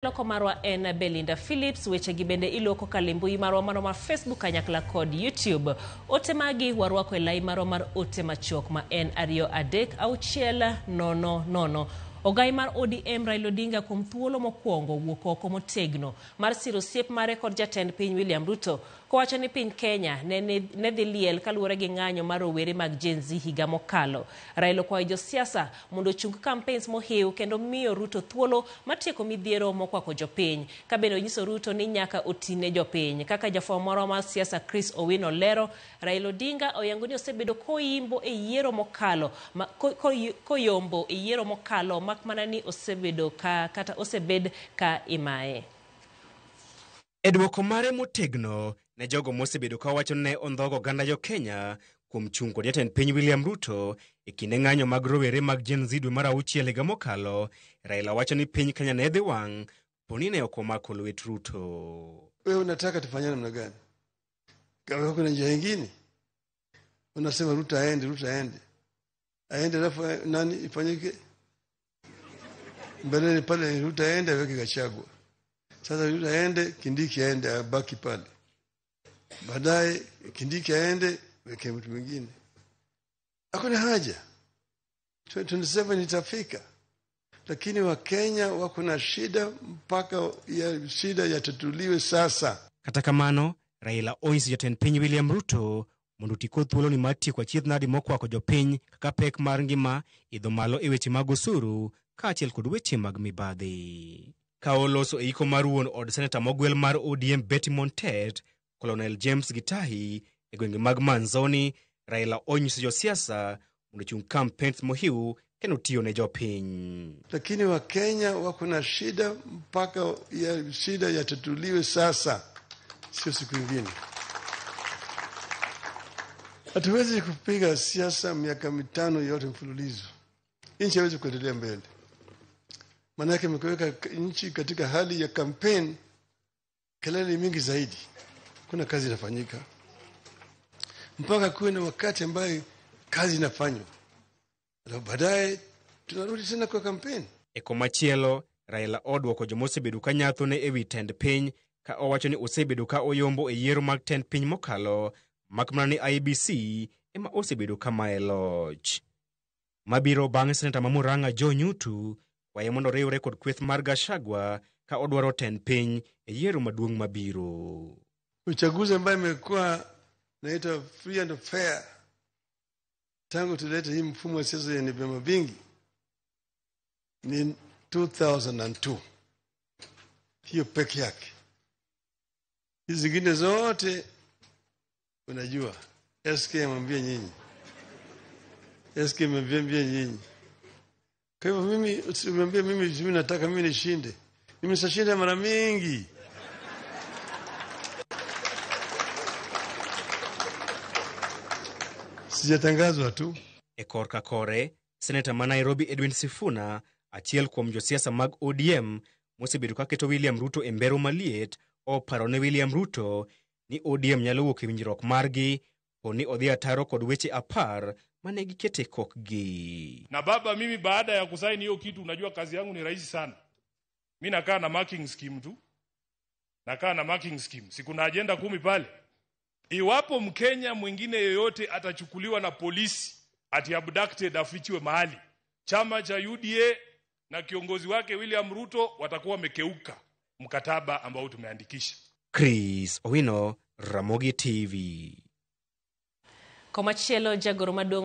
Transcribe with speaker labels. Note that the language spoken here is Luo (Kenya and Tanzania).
Speaker 1: Loko marwa en Belinda Phillips. Wechegi bende iluwo kokalo e mbui marwa mano mar Facebook kanyakla kod YouTube. Ote magi warwako e lai marwa mar ote machuok ma en 23600. Ogai mar ODM Raila Odinga kuom thuolo mokwongo wuok oko motegno mar siro osiep mare kod jatend piny William Ruto kowacho ni piny Kenya ne dhi liel kaluwore gi ng'anyo mar rowere mag Gen Z higa mokalo. Raila okwayo josiasa mondo ochung campaigns mohiw kendo miyo Ruto thuolo mar tieko midhiero mokwako jopiny. Ka bende onyiso Ruto ni nyaka otine jopiny. Kaka jafwambo moro mar siasa Chris Owino lero, Raila Odinga oyango ni osebedo koyimbo e yiero mokalo koyombo e yiero mokalo mak mana ni osebedo ka kata osebed ka imaye.
Speaker 2: E dwoko mare motegno ne jogo mosebedo ka wacho ne ondhogo oganda jo Kenya kuom chung' kod jatend piny William Ruto e kinde ng'anyo mag rowere mag Gen Z dwe mar auchiel higa mokalo, Raila wacho ni piny Kenya ne dhi wang' poni ne ok omako lwet Ruto.
Speaker 3: Wewe unataka tufanye namna gani? Kama kuna njia nyingine? Unasema Ruto aende, Ruto aende. Aende alafu nani ifanyike? Mbeleni pale Ruto aende aweke Gachagua. Sasa Ruto aende, Kindiki aende abaki pale. Baadaye Kindiki aende weke mtu mwingine. Hakuna haja. 2027 itafika. Lakini Wakenya wako na shida mpaka ya shida yatatuliwe sasa.
Speaker 2: Kata kamano, Raila onyiso jatend piny William Ruto mondo oti kod thuoloni mar tieko achiedh nadi mokwako jopiny kaka pek mar ngima, idho malo e weche mag osuru kaachiel kod weche mag mibadhi. Ka oloso e iko mar wuon od seneta mogwel mar ODM Betty Montet, Colonel James Gitahi e gwenge mag Manzoni, Raila onyiso josiasa mondo ochung campaigns mohiw kendo tiyo ne jopiny.
Speaker 3: Lakini Wakenya wako na shida mpaka ya shida yatatuliwe sasa, sio siku ingine. Hatuwezi kupiga siasa miaka 5 yote mfululizo. Nchi haiwezi kuendelea mbele. Maanake mkiweka nchi katika hali ya campaign, kelele mingi zaidi, kuna kazi inafanyika. Mpaka kuwe na wakati ambaye kazi inafanywa. Alafu baadaye tunarudi tena kwa campaign.
Speaker 2: E komachielo, Raila odwoko joma osebedo ka nyathone ewi tend piny ka owacho ni osebedo ka oyombo e yiero mag tend piny mokalo mak mana ni IEBC ema osebedo ka maye loch. Mabiro bang' seneta ma Murang'a Joe Nyutu kwaye mondo oriwre kod kweth mar Gachagua ka odwaro tend piny e yiero maduong' mabiro.
Speaker 3: Uchaguzi ambayo imekuwa naitwa free and fair tangu tulete hii mfumo wa siasa yenye vyama vingi ni 2002. Hiyo peke yake. Hizi zingine zote unajua SK amwambie nyinyi. SK amwambie nyinyi. Kwa hivyo mimi usimwambie mimi nataka mimi nishinde. Nimeshashinda mara mingi. Sijatangazwa tu.
Speaker 2: E korka kore, Seneta ma Nairobi Edwin Sifuna, achiel kuom josiasa mag ODM mosebedo ka keto William Ruto e mbero maliet, oparo ne William Ruto ni ODM nyalo wuok e winjruok margi poni odhi ataro kod weche 10 mane gikete kokgi.
Speaker 4: Na baba, mimi baada ya kusaini hiyo kitu, unajua kazi yangu ni rahisi sana. Mimi nakaa na marking scheme tu. Nakaa na marking scheme. Si kuna agenda 10 pale. Iwapo Mkenya mwingine yeyote atachukuliwa na polisi ati abducted afichiwe mahali, chama cha UDA na kiongozi wake William Ruto watakuwa wamekeuka mkataba ambao tumeandikisha.
Speaker 2: Chris Owino, Ramogi TV.
Speaker 1: Komachielo, jagoro maduong'